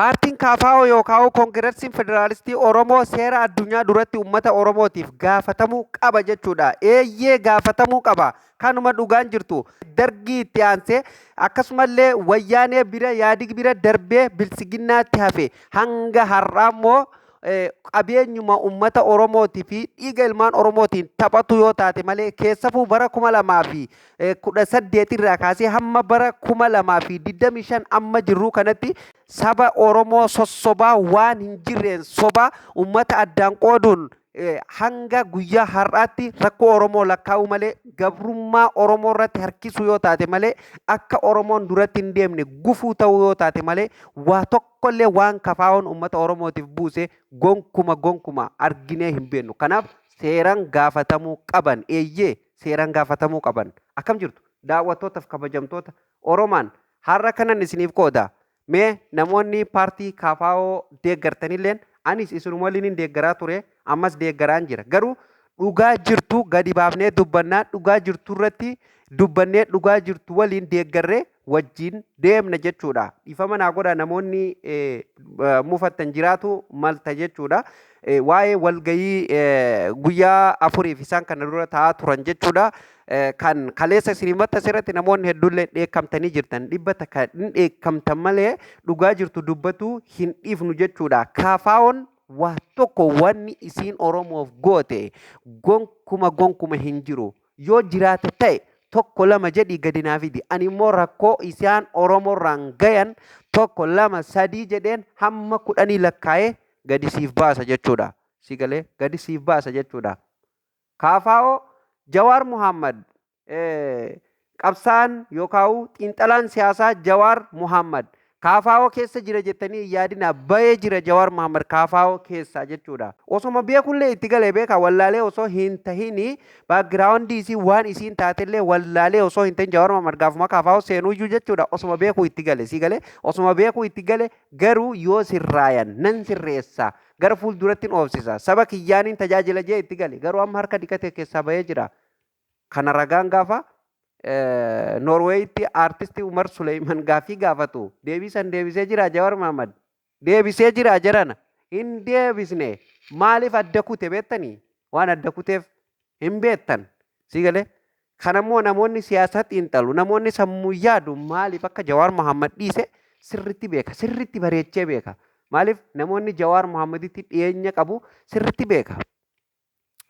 Paartiin KFO yookaan Koongiresiin Federaalistii Oromoo seera addunyaa duratti uummata Oromootiif gaafatamuu qaba jechuudha. Eeyyee, gaafatamuu qaba. Kanuma dhugaan jirtu. Dargii itti aansee, akkasumallee Wayyaanee bira, Yaadig bira darbee Biltsiginnaatti hafe, hanga har'aa immoo qabeenyuma uummata Oromootii fi dhiiga ilmaan Oromootiin taphatu yoo taate malee, keessafuu bara 2018 irraa kaasee hamma bara 2025 amma jirru kanatti saba Oromoo sossobaa, waan hin jirreen sobaa uummata addaan qooduun hanga guyyaa har'aatti rakkoo Oromoo lakkaa'uu malee, gabrummaa Oromoo irratti harkisuu yoo taate malee, akka Oromoon duratti hin deemne gufuu ta'uu yoo taate malee, waa tokkollee waan KFO'n uummata Oromootiif buuse gonkuma gonkuma arginee hin beeknu. Kanaaf seeraan gaafatamuu qaban. Eeyyee, seeraan gaafatamuu qaban. Akkam jirtu, daawwattootaaf kabajamtoota Oromaan? Har'a kanan isiniif qooda. Mee namoonni paartii KFO deeggartanilleen, anis isinuma waliin deeggaraa ture, ammas deeggaraan jira. Garuu dhugaa jirtu gadi baafnee dubbannaa, dhugaa jirtu irratti dubbannee, dhugaa jirtu waliin deeggarree wajjin deemna jechuudha. Dhiifama naa godha, namoonni mufattan jiraatu malta jechuudha. Waa'ee walgayii guyyaa 4f isaan kana dura taa'aa turan jechuudha. Kan kaleessa isinii maxxanse irratti namoonni hedduullee dheekkamtanii jirtan. 100 hin dheekkamtan malee dhugaa jirtu dubbatu hin dhiifnu jechuudha. KFO'n waa tokko wanni isiin Oromoof goote gonkuma gonkuma hin jiru. Yoo jiraate ta'e tokko lama jedhii gadi naa fidi. Ani immoo rakkoo isaan Oromoorraan gayan tokko, lama, sadii jedheen hamma 10 lakkaa'ee gadi siif baasa jechuudha. Si galee, gadi siif baasa jechuudha. KFO Jawaar Muhammad, qabsaan yookaan xiinxalaan siyaasaa Jawaar Muhammad KFO keessa jira jettanii hin yaadina, bahee jira Jawaar Muhammad KFO keessaa jechuudha. Osoma beekullee itti galee beeka, wallaalee osoo hin tahini, background isii waan isiin taatellee wallaalee osoo hin tahin, Jawaar Muhammad gaafuma KFO seenuyyuu jechuudha osoma beekuu itti gale. Si galee, osoma beekuu itti gale. Garuu yoo sirraayan nan sirreessa, gara fuulduratti oofsisa, saba kiyyaaniin tajaajila jee itti gale, garuu amma harka dhiqatee keessaa bahee jira. Kana ragaan gaafa Noorweeyitti aartistii Umar Suleyman gaaffii gaafatu deebii san deebisee jira Jawar Muhammad. Deebisee jira jarana. Hin deebisne. Maaliif adda kute beektanii? Waan adda kuteef hin beektan. Si galee? Kanammoo namoonni siyaasaa xiinxalu, namoonni sammuu yaadu maaliif akka Jawaar Muhammad dhiise sirritti beeka. Sirritti bareechee beeka. Maaliif namoonni Jawaar Muhammaditti dhiyeenya qabu sirritti beeka.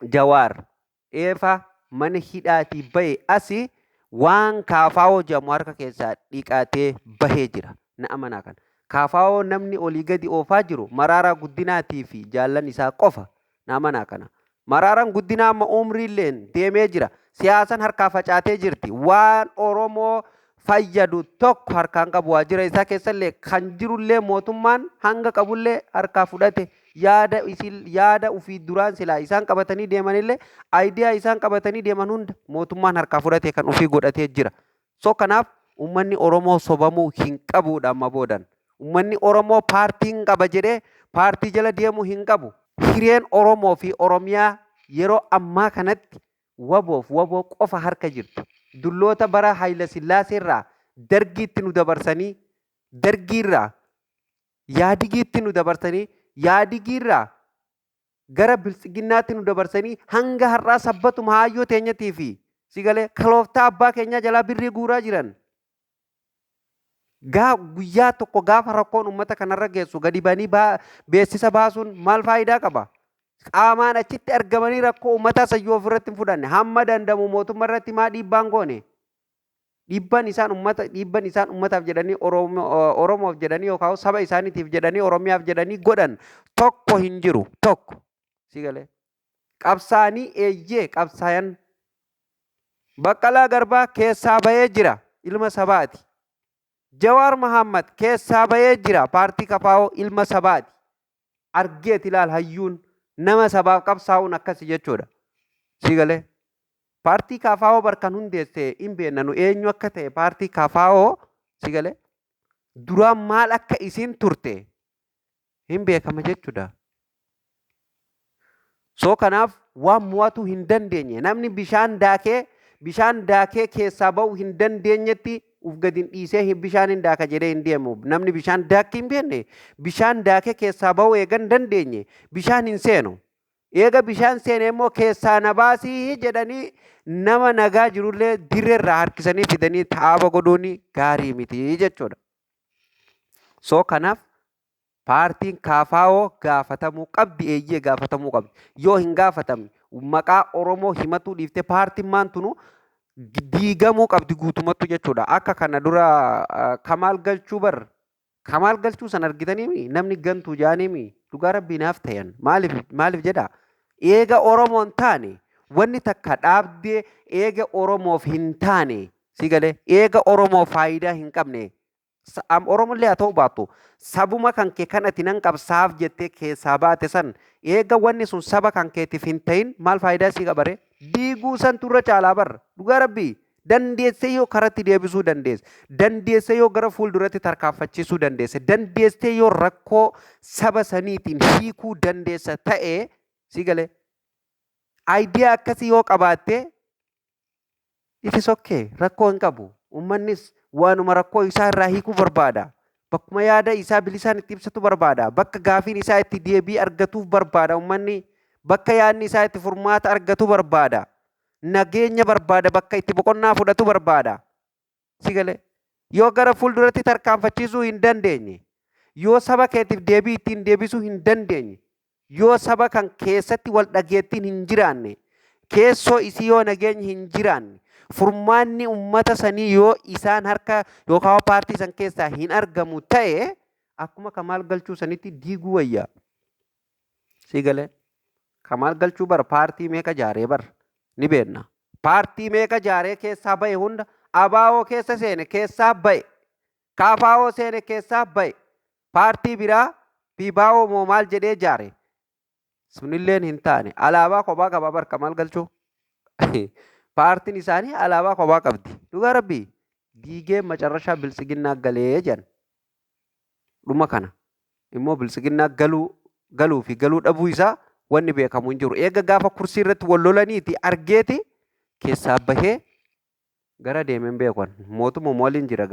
Jawaar eefa mana hidhaatii bahe asi waan KFO jedhamu harka keessaa dhiqatee bahee jira. Na amanaa kana. KFO namni olii gadi oofaa jiru Maraaraa Guddinaatii fi jaallan isaa qofa. Na amanaa kana. Maraaraan Guddinaa amma umriilleen deemee jira. Siyaasan harkaa facaatee jirti. Waan Oromoo fayyadu tokko harkaan qabu, waajjira isaa keessallee kan jirullee mootummaan hanga qabullee harkaa fudhate. Yaada isin yaada ofii duraan silaa isaan qabatanii deemanillee, idea isaan qabatanii deeman hunda mootummaan harkaa fudhate, kan ofii godhatee jira. So kanaaf uummanni Oromoo sobamuu hin qabuudha amma boodan. Uummanni Oromoo paartiin qaba jedhee paartii jala deemuu hin qabu. Hireen Oromoo fi Oromiyaa yeroo ammaa kanatti WBOf WBO qofa harka jirti. Dulloota bara Hayila Sillaaseerraa Dargiitti nu dabarsanii, Dargiirraa Yaadigiitti nu dabarsanii, Yaadigiirraa gara Biltsiginnaatti nu dabarsanii, hanga har'aa sabbatuma haayyoo teenyatii fi si galee kalooftaa abbaa keenyaa jalaa birrii guuraa jiran. Gaa guyyaa tokko gaafa rakkoon uummata kanarra geessu gadi banii beeksisa baasuun maal faayidaa qaba? Qaamaan achitti argamanii rakkoo uummataa sayyoo ofirratti hin fudhanne, hamma dandamu mootummaa irratti maa dhiibbaan goone? Dhiibban isaan uummataaf jedhanii, Oromoof jedhanii, yookaan saba isaaniitiif jedhanii, Oromiyaaf jedhanii godhan tokko hin jiru, tokko. Si galee, qabsaanii, eeyyee qabsaayan. Baqqalaa Garbaa keessaa bahee jira, ilma sabaati. Jawaar Mahammad keessaa bahee jira paartii KFO, ilma sabaati. Argeet ilaal, hayyuun nama sabaaf qabsaa'uun akkasi jechuudha. Si galee, paartii KFO bar kan hundeesse hin beekna nu eenyu akka ta'e. Paartii KFO, si galee, duraan maal akka isiin turte hin beekama jechuudha. So kanaaf waan mo'atuu hin dandeenye, namni bishaan daakee bishaan daakee keessaa ba'uu hin dandeenyetti. uf gadi hin dhiisee bishaan hin daaka jedhee hin deemu. Namni bishaan daakki hin beekne bishaan daakee keessaa bahuu eega hin dandeenye bishaan hin seenu. Eega bishaan seene immoo keessaa na baasii jedhanii nama nagaa jirullee dirreerraa harkisanii fidanii taaba godhuun gaarii miti jechuudha. So kanaaf paartiin KFO gaafatamuu qabdi, eeyyee gaafatamuu qabdi. Yoo hin gaafatamne maqaa Oromoo himatuu dhiiftee paartiin maan tunu diigamuu qabdi guutumattu jechuudha. Akka kana dura Kamaal Galchuu bar Kamaal Galchuu san argitaniimi namni gantuu jaaniimi dhugaa rabbii naaf ta'an maaliif maaliif jedha eega Oromoon taane wanni takka dhaabdee eega Oromoof hin taane si galee eega Oromoof faayidaa hin qabne Oromollee haa ta'u baattu sabuma kan kee kan ati nan qabsaaf jettee keessaa baate san eega wanni sun saba kan keetiif hin ta'in maal faayidaa sii qabare diiguu santu irra caalaa bar dhugaa rabbii dandeessee yoo karatti deebisuu dandeesse dandeessee yoo gara fuulduratti tarkaanfachiisuu dandeesse dandeessee yoo rakkoo saba saniitiin hiikuu dandeessa ta'e si galee idea akkasii yoo qabaatte it is okay, rakkoo hin qabu. Uummannis waanuma rakkoo isaa irraa hiikuu barbaada. Bakkuma yaada isaa bilisaan itti ibsatu barbaada. Bakka gaafiin isaa itti deebii argatuuf barbaada uummanni. Bakka yaadni isaa itti furmaata argatu barbaada. Nageenya barbaada, bakka itti boqonnaa fudhatu barbaada. Si galee yoo gara fuulduratti tarkaanfachiisuu hin dandeenye, yoo saba keetiif deebii ittiin deebisuu hin dandeenye, yoo saba kan keessatti wal dhageettiin hin jiraanne, keessoo isii yoo nageenyi hin jiraanne, furmaanni ummata sanii yoo isaan harka yookaan paartii san keessaa hin argamu ta'e akkuma Kamaal Galchuu sanitti diiguu wayya. Si galee Kamaal Galchuu bara paartii meeqa jaaree bar ni beekna. Paartii meeqa jaaree keessaa ba'e hunda ABO keessa seene keessaa ba'e. KFO seene keessaa ba'e. Paartii biraa PBO moo maal jedhee jaare. Sunilleen hin taane. Alaabaa kophaa qaba bar Kamaal Galchuu. Paartiin isaanii alaabaa kophaa qabdi. Dhugaa rabbii diigee macarrashaa biltsiginnaa galee jedhan. Dhuma kana immoo biltsiginnaa galuu galuu fi galuu dhabuu isaa wanni beekamu hin jiru. Eega gaafa kursii irratti wal lolaniiti argeeti keessaa bahee gara deemeen beekan. Mootummaa waliin jira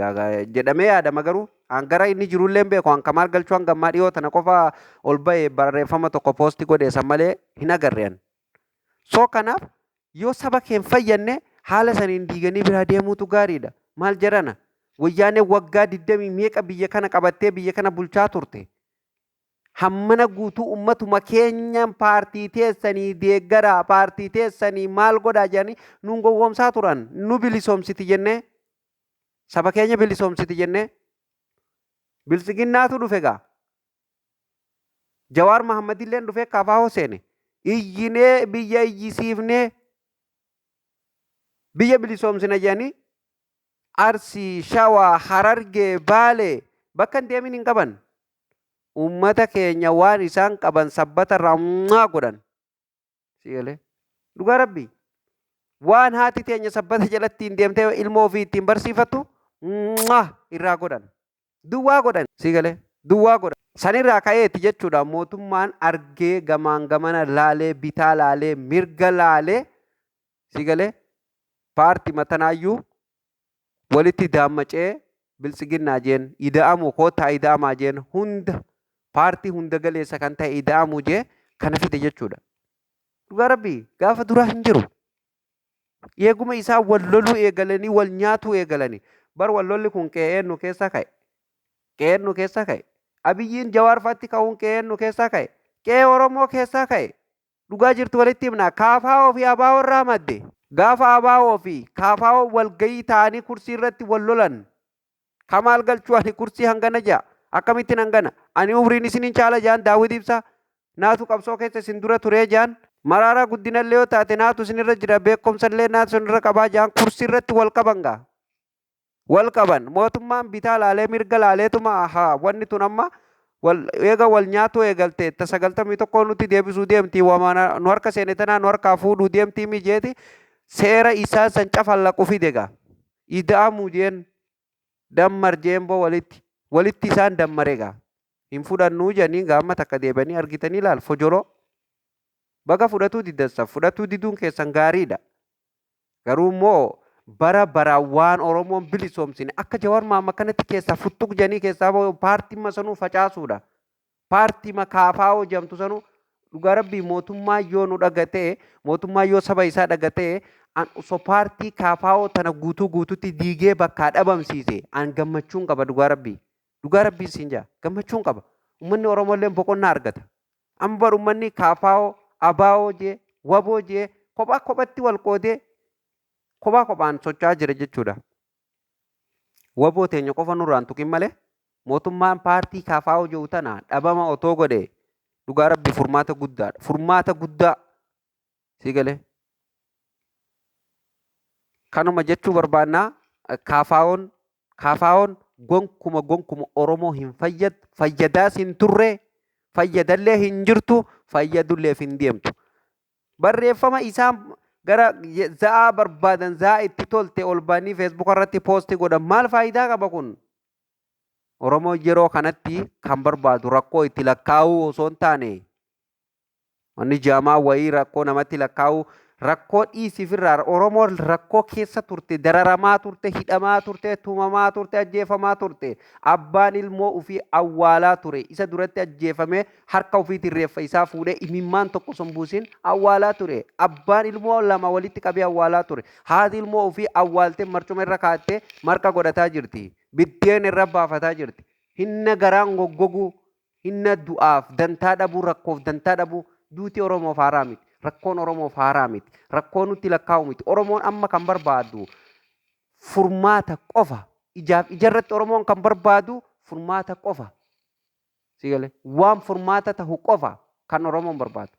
jedhamee yaadama garuu an gara inni jirullee hin beeku. An Kamaal Galchuu hanga ammaa dhiyoo tana qofa ol bahee barreeffama tokko post godhe san malee hin agarre an. So kanaaf yoo saba kee hin fayyadne haala saniin diiganii biraa deemuutu gaariidha. Maal jedhana? Wayyaanee waggaa 20 meeqa biyya kana qabattee biyya kana bulchaa turte. Hammana guutuu ummatuma keenyaan paartii teessanii deeggaraa, paartii teessanii maal godhaa jedhanii nuun gowwoomsaa turan. Nu bilisoomsiti jennee saba keenya bilisoomsiti jennee biltsiginnaatu dhufe gaa. Jawaar Mahammad illee dhufee KFO seene. Iyyinee biyya iyyisiifnee biyya bilisoomsina jedhanii Arsii, Shawaa, Harargee, Baalee bakka hin deemin hin qaban. Uummata keenya waan isaan qaban sabbata irraa mwaa godhan. Si galee? Dhugaa rabbii. Waan haati teenya sabbata jalatti ittiin deemtee ilmoo ofii ittiin barsiifattu mwaa irraa godhan. Duwwaa godhan. Si galee? Duwwaa godhan. Sanirraa ka'eeti jechuudha mootummaan argee gamaan gamana laalee bitaa laalee mirga laalee si galee paartii matanaayyuu walitti daammacee biltsiginnaa jeen ida'amu koottaa ida'amaa jeen hunda paartii hunda galeessa kan ta'e ida'amuu jee kana fide jechuudha. Dhugaa rabbii gaafa duraa hin jiru. Eeguma isaan wal loluu eegalanii wal nyaatuu eegalanii bar wal lolli kun qe'ee nu keessaa ka'e. Qe'een nu keessaa ka'e. Abiyyiin Jawaar fa'aatti ka'uun qe'een nu keessaa ka'e. Qe'ee Oromoo keessaa ka'e. Dhugaa jirtu walitti himna. KFO fi ABO irraa madde. Gaafa ABO fi KFO walgahii ta'anii kursii irratti wal lolan. Kamaal Galchuu ani kursii hangana ja'a. Akkamittiin hangana? Ani umriin isinin caala ja'an Daawwit Ibsaa. Naatu qabsoo keessa isin dura turee ja'an. Maraaraa Guddinallee yoo taate naatu isinirra jira beekumsallee naatu isinirra qabaa ja'an kursii irratti wal qaban gaa. Wal qaban. Mootummaan bitaa laalee mirga laaleetuma haa wanni tun amma wal eega wal nyaatuu eegalte ta 91 nutti deebisuu deemti wamana nu harka seene tanaa nu harkaa fuudhuu deemtii mijeeti seera isaa san cafallaqu fide gaa. Ida'amuu jeen dammar jeen boo walitti walitti isaan dammare gaa. Hin fudhannuu jedhanii gaa amma takka deebi'anii argitanii laal fojoloo. Baga fudhatuu diddansa fudhatuu diduun keessan gaariidha. Garuu immoo Bara baraan waan Oromoon bilisoomsine akka Jawaar Mahaammad kanatti keessaa futtuq jedhanii keessaa bahu paartii sanuu facaasuudha. Paartii KFO jedhamtu sanuu dhugaa rabbii mootummaa yoo nu dhagatee, mootummaa yoo saba isaa dhagatee, an osoo paartii KFO tana guutuu guututti diigee bakkaa dhabamsiise an gammachuun qaba dhugaa rabbii. Dhugaa rabbii siin jaa gammachuun qaba. Uummanni Oromoo illee boqonnaa argata. Amma bar uummanni KFO, ABO jee, WBO jee kophaa kophatti wal qoodee kophaa kophaan socho'aa jira jechuudha. WBO teenya qofa nurraan tuqin malee mootummaan paartii KFO jedhu tana dhabama otoo godhe dhugaa rabbii furmaata guddaadha. Furmaata guddaa si galee. Kanuma jechuu barbaannaa. KFO'n gonkuma gonkuma Oromoo hin fayyadu, fayyadaas hin turre, fayyadallee hin jirtu, fayyadulleef hin deemtu. Barreeffama isaan gara za'aa barbaadan, za'aa itti tolte ol ba'anii Facebook irratti post godhan maal faayidaa qaba kun? Oromoo yeroo kanatti kan barbaadu rakkoo itti lakkaa'uu osoo hin taane, wanni jaamaa wayii rakkoo namatti lakkaa'uu, rakkoo dhiisifirraa, Oromoon rakkoo keessa turte, dararamaa turte, hidhamaa turte, tumamaa turte, ajjeefamaa turte. Abbaan ilmoo ofii awwaalaa ture. Isa duratti ajjeefamee harka ofiitiin reeffa isaa fuudhee imimmaan tokko osoo hin buusin awwaalaa ture. Abbaan ilmoo lama walitti qabee awwaalaa ture. Haati ilmoo ofii awwaaltee marcuma irra kaattee marqa godhataa jirti. Biddeen irra baafataa jirti. Hinna garaan goggoguu, hinna du'aaf dantaa dhabuu, rakkoof dantaa dhabuu, duuti Oromoof haaraa miti. Rakkoon Oromoof haaraa miti. Rakkoo nutti lakkaa'u miti. Oromoon amma kan barbaadu furmaata qofa. Ijaaf ijarratti Oromoon kan barbaadu furmaata qofa. Si galee waan furmaata tahu qofa kan Oromoon barbaadu.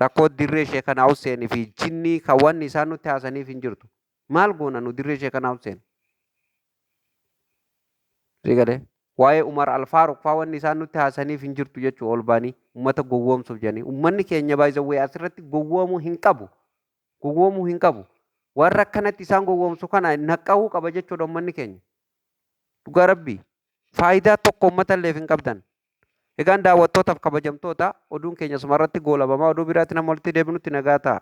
Rakkoo dirree Sheekanaa Hussein fi jinnii kan wanni isaan nutti haasaniif hin jirtu. Maal goona nu dirree Sheekanaa Hussein? Si galee waa'ee Umar Alfaaruq faa wanni isaan nutti haasaniif hin jirtu jechuu ol baanii uummata gowwoomsuuf jedhanii. Uummanni keenya baay'isawwee asirratti gowwoomuu hin qabu. Gowwoomuu hin qabu. Warra akkanatti isaan gowwoomsu kana naqqa'uu qaba jechuudha uummanni keenya. Dhugaa rabbii faayidaa tokko uummata illeef hin qabdan. Egaan daawwattootaaf kabajamtoota, oduun keenya sumarratti goolabamaa. Oduu biraatti nama walitti deebinutti nagaa ta'a.